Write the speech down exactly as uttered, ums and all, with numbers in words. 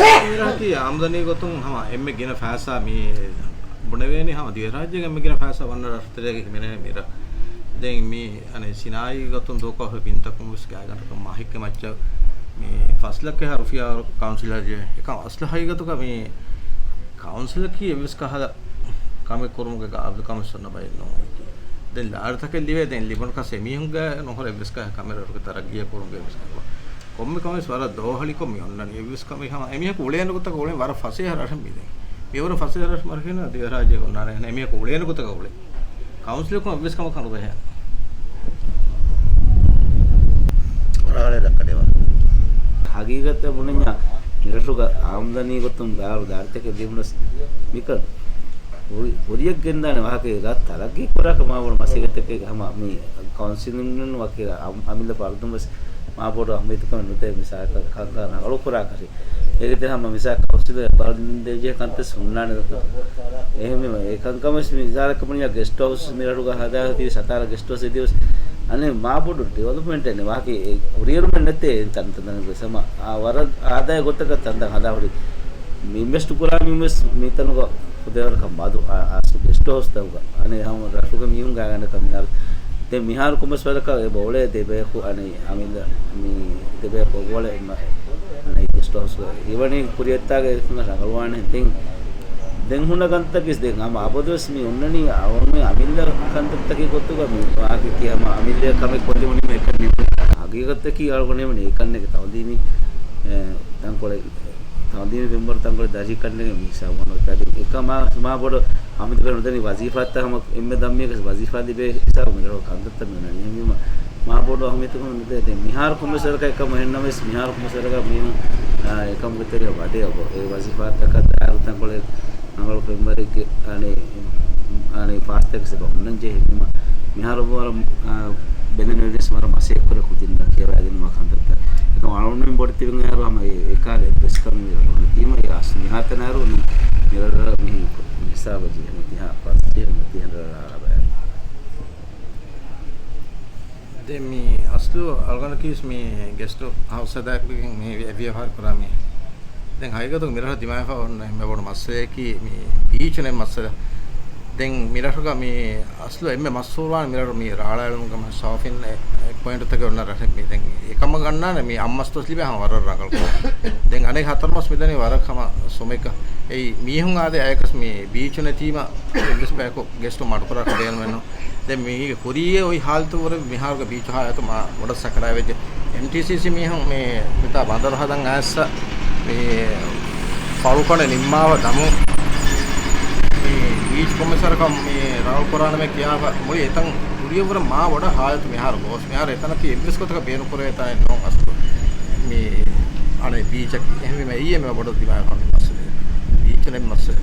މިރަށަކީ އާމްދަނީ ގޮތުން ހަމަ އެންމެ ގިނަ ފައިސާ މި ބުނެވޭނީ ހަމަ ދިވެހިރާއްޖޭގެ އެންމެ ގިނަ ފައިސާ ވަންނަ ރަށްތެރޭގެ މިރޭ މިރަށް. ދެން މި އަނެއް ސިނާއީ ގޮތުން ދޫކޮށް ބިންތަކުން ވެސް ގާތްގަނޑަކަށް މަހެއްގެ މައްޗަށް މި ފަސް ލައްކަ ރުފިޔާ ކައުންސިލަށް ޖެހޭ. އެކަމް އަސްލު ހަގީގަތުގަ މި ކައުންސިލަކީ އެއްވެސް ކަހަލަ ކަމެއް ކުރުމުގެ ގާބިލުކަމެއް އޮންނަ ބައެއް ނޫން. ދެން ލާރިތަކެއް ލިބޭ، ދެން ލިބުނު ކަސް އެމީހުންގެ ނުހުރެ އެއްވެސް ކަހަލަ ކަމެއް ރަށުގެ ތަރައްގީއެއް ކުރުމުގެ އެއްވެސް ކަހަލަ. ކޮންމެ ކަމެއް ވަރަށް ދޯހަޅިކޮށް މި އޮންނަނީ. އެއްވެސް ކަމެއް ހަމަ އެމީހަކު އުޅޭނެ ގޮތަކަށް އުޅެން ވަރަށް ފަސޭހަ ރަށެއް މި ދެން. މިވަރު ފަސޭހަ ރަށް މަރުހިނަ ދިވެހިރާއްޖޭގަ އޮންނާނެ. އެމީހަކު އުޅޭނެ ގޮތަކަށް އުޅޭ. ކައުންސިލަކުން އެއްވެސް ކަމަކަށް ނުބެހޭ. ހަގީގަތަށް ބުނަންޏާ މިރަށުގަ އާމްދަނީ ގޮތުން ދާރު ދާރިތަކެއް ލިބުނަސް މިކަން ކުރި-، ކުރިއަށް ގެންދާނެ ވާހަކައެއް ތަރައްގީ ކުރާކަށް މާބޮޑު މަސައްކަތެއް ހަމަ މި ކައުންސިލުން ވަކި އަމިއްލަ ފަރުދުން ވެސް މާބޮޑު އަހައްމިއްޔަތުކަމެއް ނުދޭ މި ސާކަ ކަންކަން ރަނގަޅު ކުރާކަށް. އޭގެ ތެރޭ ހަމަ މިސާ ކައުންސިލު ބަރުދިން ދޭޖެހޭ ކަންތައް ހުންނާނެ. އެހެންވީމަ އެ ކަންކަމަށް މިސާލަކަށް ބުނިޔާ ގެސްޓް ހައުސް މިރަށުގަ ހަދާ ތިބި ސަތާރަ ގެސްޓް ހައުސް އެދިޔަސް އަނެއް މާބޮޑު ޑިވެލޮޕްމަންޓެއް ނެ ވާކި ކުރިއެރުމެއް ނެތޭ ތަންތަން ގޮސް ހަމަ އާ ވަރަށް އާދައި ގޮތަކަށް ތަންތަން ހަދާ ހުރި. މި އިންވެސްޓް ކުރާ މި ވެސް މިތަނުގަ ފުދޭވަރަކަށް މަދު އަ-، އަސްލު ގެސްޓް ހައުސްތަކުގަ އަނެއް ހަމަ ރަށުގެ މީހުން ގާގަނޑަކަށް މިހާރު. ދެން މިހާރު ކޮންމެސް ވަރަކަށް އެބަ އުޅޭ ދެބަޔަކު އަނެއް އަމިއްލަ މި ދެބަޔަކު އޮގޮޅެ އެއްމަ އަނެއް ގެސްޓް ހައުސްގަ އިވަނީ ކުރިއަށްތާގެ އެކަން ރަނގަޅުވާނެ. ދެން، ދެން ހުންނަ ކަންތަކީސް ދެން ހަމަ އަބަދުވެސް މި އޮންނަނީ އަ-، އޮންނަ އަމިއްލަ ކަންތައްތަކެއް ގޮތުގަ މި ވާހަކައަކީ ހަމަ އަމިއްލަ ކަމެއް ކޮށްލެވުނީމަ އެކަން ނިމުނީ. ހަގީގަތަކީ އަޅުގަނޑު ނިމުނީ އެކަންނެއްގެ ތައުލީމީ، އެ، ތަންކޮޅެއް ތައުލީމީ ފެންވަރު ތަންކޮޅެއް ދަށިކަންނެގެން މި ހިސާބު ވަންނަ އޮތާ ދެން އެކަމާ މާބޮޑު ހަމަ ދެބޭ ނުދެނީ ވަޒީފާތައް ހަމަ އެންމެ ދަންމީގެ ވަޒީފާ ލިބޭ ހިސާބު މިރަށު ކަންތައްތައް މި އޮންނަނީ. އެހެންވީމަ މާބޮޑު އަހަމިއްޔަތުކަމެއް ނުދޭ. ދެން މިހާރު ކޮންމެސް ވަރަކަށް އެކަމަށް އެހެންނަމަވެސް މިހާރު ކޮންމެސް ވަރަކަށް މީހުން، އާ، އެކަމުގެ ތެރެއަށް ވަދެ އޮބޮ އެ ވަޒީފާތަކަށް ދާއިރު ތަންކޮޅެއް ރަނގަޅު ފެންވަރެއްގެ އަނެއް، އަނެއް ފާސްތަކެއް ސަބަބުން ޖެހި މި-، މިހާރު ވަރަށް، އާ، ބެލެނިވެރިން ވެސް ވަރަށް މަސައްކަތް ކުރޭ ކުދިންނަށް ކިޔަވައިދިނުމަށް ކަންތައްތައް. އެކަމް އަޅުގަނޑުމެން ބޮޑެތިވެގެން އައިރު ހަމަ އެ، އެކާލެ އެއްވެސް ކަމެއް މި ރަށުގަ ނެތީމަ އެ އަސް މިހާތަނަށް އައިރު މި މިރަށަށް މި ހިސާބަށް ޖެހޭ މަތިހާ ފަސް ޖެހޭ މަތިހާ ރަށް އަރާ ބަޔަށް. ދެން މި އަސްލު އަޅުގަނޑަކީސް މި ގެސްޓް ހައުސް ހަދާކަށް މި ވިޔަފާރި ކުރާ މީ. ދެން ހަގީގަތުގަ މިރަށަށް ދިމާވެފަ އޮންނަ އެންމެ ބޮޑު މައްސަލައަކީ މި ބީޗުން އެއް މައްސަލަ. ދެން މިރަށުގަ މި އަސްލު އެންމެ މަޝްހޫރުވާން މިރަށު މި ރާޅާލުންގަ މަ ސާފިން އެ، އެ ޕޮއިންޓުތަކެއް އޮންނަ ރަށެއް މި. ދެން އެކަމަށް ގަންނާނެ މި އަށް މަސް ދުވަސް ލިބޭ ހަމަ ވަރަށް ރަނގަޅު. ދެން އަނެއް ހަތަރު މަސް މިދަނީ ވަރަށް ހަމަ ސުމެއްގަ. އެއީ މީހުން އާދެ އަޔަކަސް މި ބީޗުން ނެތީމަ އެއްވެސް ބަޔަކު ގެސްޓު މަޑުކުރާކަށް ބޭނުމެއްނު. ދެން މީގެ ކުރީގެ އޮތް ހާލަތު ވުރެ މިހާރުގެ ބީޗު ހާލަތު މާ ބޮޑަށް ސަކަރާތްވެއްޖެ. އެމްޓީސީސީ މީހުން މި މިތާ ބަނދަރު ހަދަން އައިސް މި ފަޅުކަނޑެއް ނިންމާފަ ދަމުން މި ބީޗް ކޮންމެސް ވަރަކަށް މި ރަނގަޅު ކުރާނަމޭ ކިޔާފަ މުޅި އެތަން ކުރިއަށްވުރެ މާ ބޮޑަށް ހާލަތު މިހާރު ގޯސް. މިހާރު އެތަނަކީ އެއްވެސް ގޮތަކަށް ބޭނުންކުރެވޭ ތާއެއް ނޫން އަސްލު މި އަނެއް ބީޗަކީ. އެހެންވީމަ އެއީ އެންމެ ބޮޑަށް ދިމާވެފަ މި މައްސަލަ. ބީޗުން އެއް މައްސަލަ.